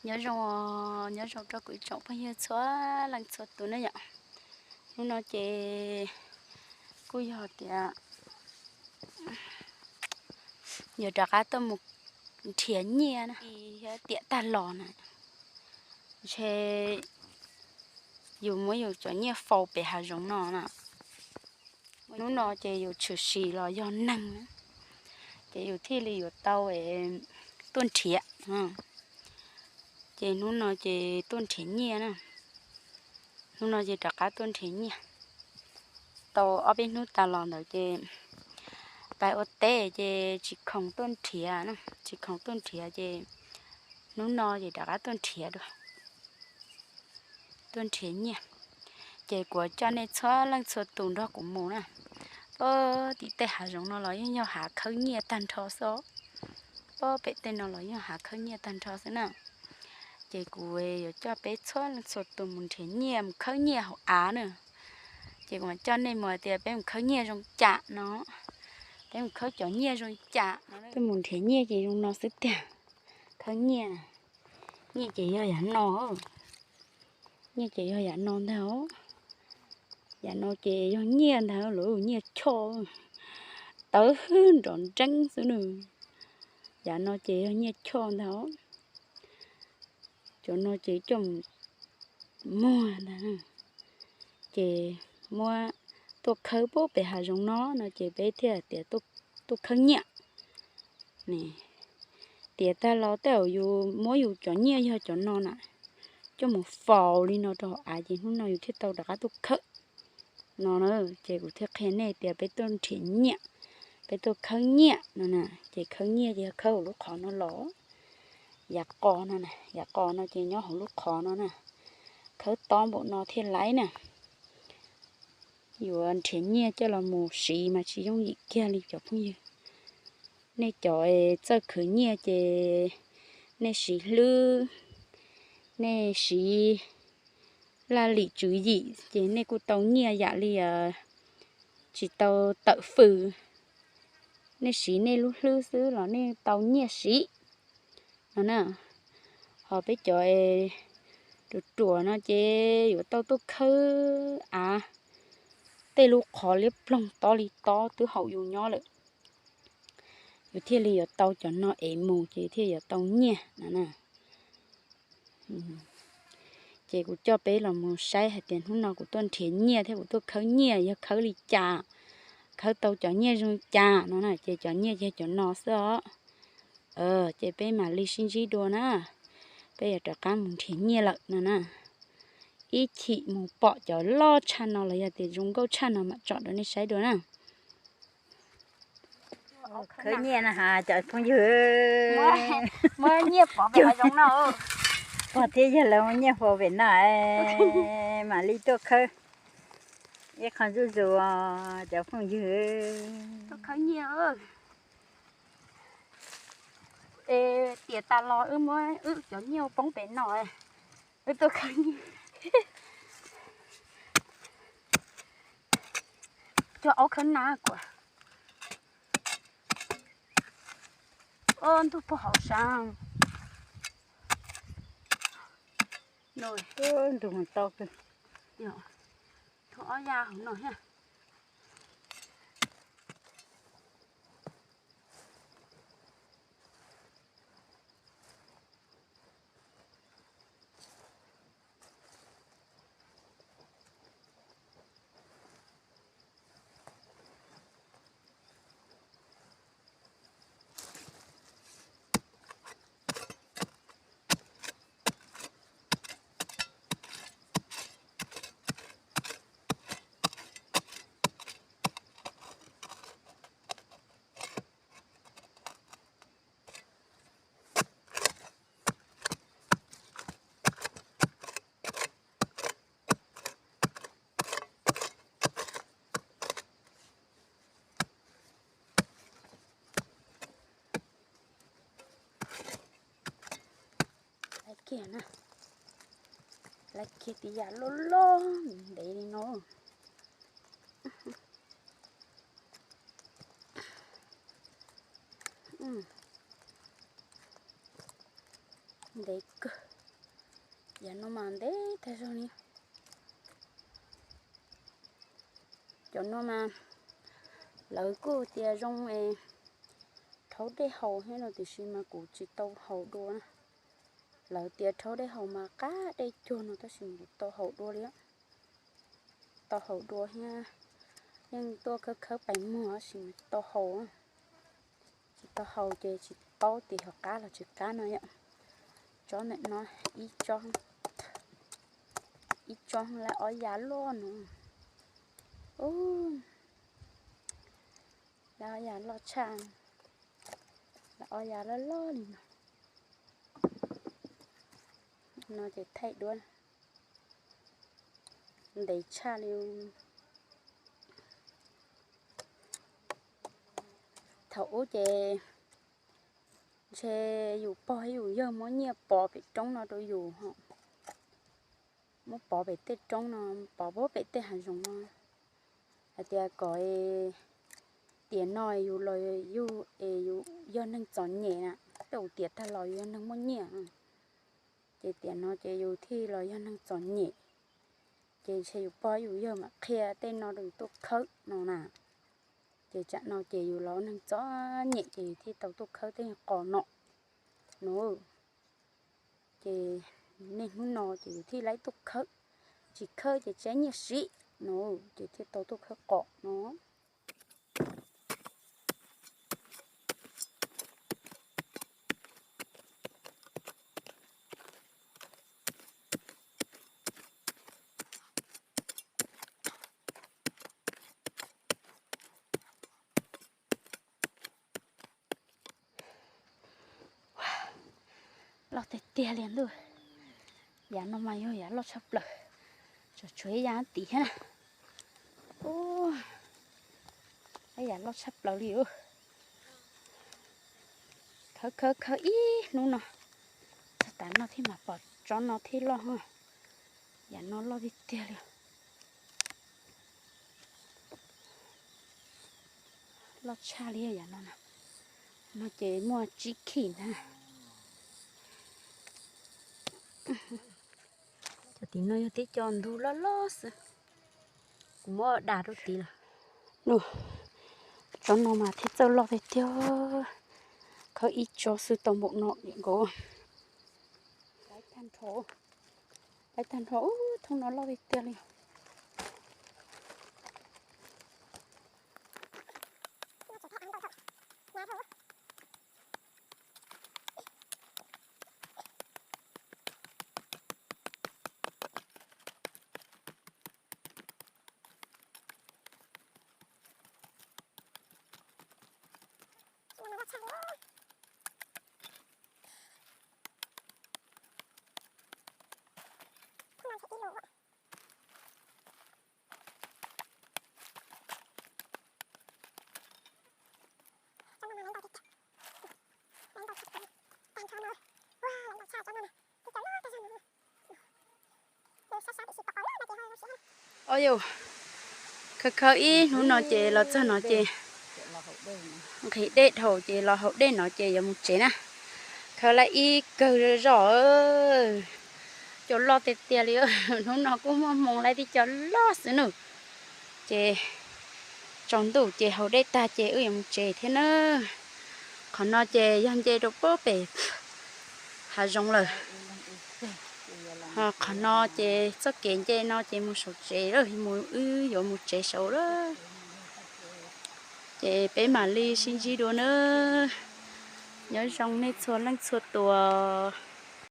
Nyob zoo, nyob zoo rau kuv ib tsoom phooj ywg txhua leej txhua tus na yom. Hnub no ces kuj yog tias yuav rov qab tuaj mus nrhiav nyiaj na, tiam tag los na, ntshe yus muab yus cov nyiaj faus pem hav zoov no na. Hnub no ces yus tshwm sim los yog neeg, ces yus thiaj li yuav tau tuaj nrhiav. Ces hnub no ces tuaj nrhiav nyiaj na. Hnub no ces rov qab tuaj nrhiav nyiaj. Tau ob peb hnub tas los ntawd ces pais ua teb ces tsis khoom tuaj nrhiav na, tsis khoom tuaj nrhiav ces hnub no ces rov qab tuaj nrhiav dua, tuaj nrhiav nyiaj. Ces kuv coj nej txhua leej txhua tus nrog kuv mus na. Pab tim tej hav zoov no los yeej yog hav khawb nyiaj tag nrho xwb. Pab pem tej no los yog hav khawb nyiaj tag nrho xwb na. Ces kuv yuav coj peb txhua leej txhua tus mus nrhiav nyiaj, mus khawb nyiaj hauv av na. Ces kuv mam coj nej mus hais tias peb mus khawb nyiaj zoo cas no, peb mus khawb cov nyiaj zoo cas no. Peb mus nrhiav nyiaj ces zoo no xwb tiag. Khawb nyiaj, nyiaj ces yog yam no, nyiaj ces yog yam no ntag os. Yam no ces yog nyiaj ntag, lawv nyiaj choj tawv hwb nrov nreeb xwb na. Yam no ces yog nyiaj choj ntag os. Cov no ces coj mus muag ntag. Ces muab tuaj khawb pub pem hav zoov no no ces peb thiaj tias tuaj khawb nyiaj. Tiam tag los tej zaum yus muab yus cov nyiaj yog cov no na, coj mus faus li no rau hauv av ces hnub no yus thiaj tau rov qab tuaj khawb no na. Ces kuv thiaj qhia nej tias peb tuaj nrhiav nyiaj, peb tuaj khawb nyiaj no na. Ces khawb nyiaj ces yog khawb hauv lub qhov no los, yav qos no na, yav qos no ces nyob hauv lub qhov no na. Khawb tob npaum no thiaj laib na. Yuav nrhiav nyiaj coj los mus siv mas tsis yooj yim kiag li cov phooj ywg. Nej cov txawj khwv nyiaj ces nej siv hlwb, nej siv laj lim tswv yim ces nej kuj tau nyiaj yam li tsis tau tawm fws. Nej siv nej lub hlwb xwb los nej tau nyiaj siv no na. Ho peb cov ruam ruam no ces yuav tau tuaj khawb av tej lub qhov liab ploog tob li tob twb haum yus nyob lawm. Yus thiaj li yuav tau cov no ev mus ces thiaj yuav tau nyiaj no na. Ces kuv coj peb los mus saib hais tias hnub no kuv tuaj nrhiav nyiaj thiab kuv tuaj khawb nyiaj yog khawb li cas, khawb tau cov nyiaj zoo li cas no na. Ces cov nyiaj yog cov no xwb os. Ces peb mam li sib ntsib dua na. Peb yuav rov qab mus nrhiav nyiaj lawm no na. Ib chim mus pom cov loj tshaj no los yog tias zoo nkauj tshaj no mam tsom rau nej saib dua na. Khawb nyiaj na has cov phooj ywg. Muab nyiaj pov pem hav zoov no. Pog thiab yawg lawv muab nyiaj faus pem no, mam li tuaj khawb ib qho zuj zus cov phooj ywg. Tuaj khawb nyiaj. Es tiam tas los wb muab wb cov nyiaj poob pem no, wb tuaj khawb nyiaj. Cog aub khawb nab kuas. Ntug puag hauv sav. Ntug tau, ob ya hauv no thiab. Laiv kiag na, laiv kiag tib yam loj loj ntev li no. Ntev kawg. Yav no mas ntev tag zog li. Cov no mas lawv kuj tias zoo es rhaub dej haus thiab no tiam sis mas kuv tsis tau haus dua na. Lawv tias rhaub dej haus mas qab dej cuag no tab sis mas kuv tau haus dua li. Tau haus dua thiab, yeej tuaj khawb khawb pais muag tab sis mas tsis tau haus. Tsis tau haus ces tsis paub tias yog qab los tsis qab no yom. Tsob ntawm no ib tsob, ib tsob lawm ob yav loj no. Lawm ob yav loj tshaj, lawm ob yav loj loj li no. No ces thaij duab ntev tshaj li. Thaum ub ces ntshe yus pog yus yawg muab nyiaj pov pem roob no rau yus, muab pov pem tej roob no, pov pem tej hav zoov no, hais tias kom tiam no yus los yug es yus yog neeg txom nyem na, tej uas tiam tag los yus yog neeg muaj nyiaj. Ces tiam no ces yus thiaj los yog neeg txom nyem. Ces ntshe yus pog yus yawg mam qhia tej no rau yus tuaj khawb no na. Ces tsam no ces yus los neeg txom nyem ces yus thiaj tau tuaj khawb tej qos no no. Ces niaj hnub no ces yus thiaj li tuaj khawb, tsis khawb ces tsis muaj nyiaj siv no, ces thiaj tau tuaj khawb qos no. Loj tiag tiag li ntuj. Yav no mas yog yav loj tshaj plaws, tseem tshuav ib yav tim thiab na. Ib yav loj tshaj plaws li. Khawb khawb khawb ib hnub no, txog tav no thiaj mam pom tsob no thiaj loj. Yav no loj tiag tiag li. Loj tshaj li yav no na. No ces muaj tsib khim ntag. Cov tim no yog tib co ntug loj loj xwb. Kuv muab da rau tid lawm. Tsob no mas thiaj txawj loj tiag tiag. Khawb ib tsob xwb tau npaum no nkaus. Laib tag nrho, ub, thooj no loj tiag tiag li. Ua yus, khawb khawb ib hnub no ces los txog no ces nqhis dej dhau ces los haus dej no ces yuav mus tsev na. Khawb lawm ib kawg zog, cov loj tiag tiag li. Hnub no kuj muaj hmoo lawm tib co loj xwb nawb. Ces tsaus ntuj ces haus dej tag ces wb yuav mus tsev thiab na. Qhov no ces yog nce rau pem hav zoov lawm. Qhov no ces txoj kev nce no ces mus saum tsev lawm, mus wb yuav mus tsev saud lawm. Ces peb mam li sib ntsib dua nawb. Nyob zoo nej txhua leej txhua tus.